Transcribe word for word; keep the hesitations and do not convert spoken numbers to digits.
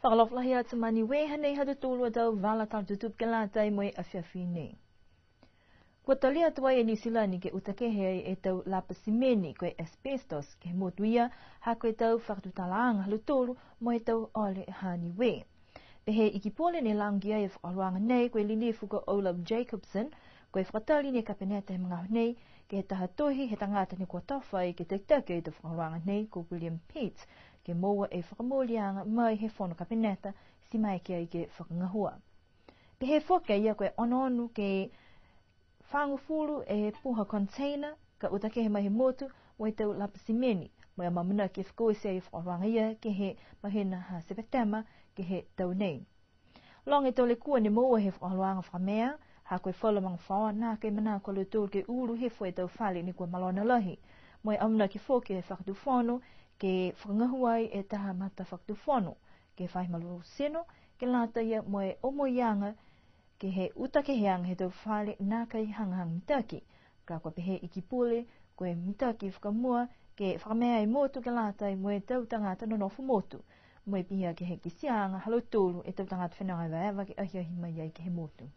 Fakaalofa lahi atu ma Niue, hanei ha tautolu a tau vala tala tutupu ke lata mo e afiafi nei. Kua talia tuai e Niu Silani ke uta kehe ai e tau lapa simeni ko e asbestos ke he motu ia, ha ko e tau fakatutalaaga ha lautolu mo e tau ole ha Niue. Pehē e Ikipule ne lagogi ai e fakaholoaga nei ko e Lilifu ko Olaf Jacobsen, ko e fakatali ne Kapeneta he magaaho nei ke he taha tohi he tagata ne kua taofi ke takitaki e tau fakaholoaga nei ko William Peet, ke moua e fakamooliaga mai he Fono Kapeneta, ti maeke ai ke fakagahua. Pehē foki a ia ko e onoono ke fagofulu e puha container ka uta kehe mai he motu mo e tau lapa simeni, mo e amaamanaki ke fakaoti e fakaholoaga ia ke he mahina ha Sepetema ke he tau nei. Loga e tau lekua ne moua he fakaholoaga fakamea, ha ko e falu magafaoa nākai manako a lautolu ke ulu hifo e tau fale ne kua malona lahi. Mo e amanaki foki he Fakatufono ke fakagahua ai e taha matafakatufono ke he faahi malolō tino, ke lata ia mo e omoiaga ke he uta keheaga he tau fale nākai hagahaga mitaki. Ka kua pehē e Ikipule, ko e mitaki fakamua ke fakamea e motu ke lata mo e tau tagata nonofo motu, mo e pihia ke he kitiaaga ha lautolu e tau tagata fenoga evaeva ke ahiahi mai ai ke he motu.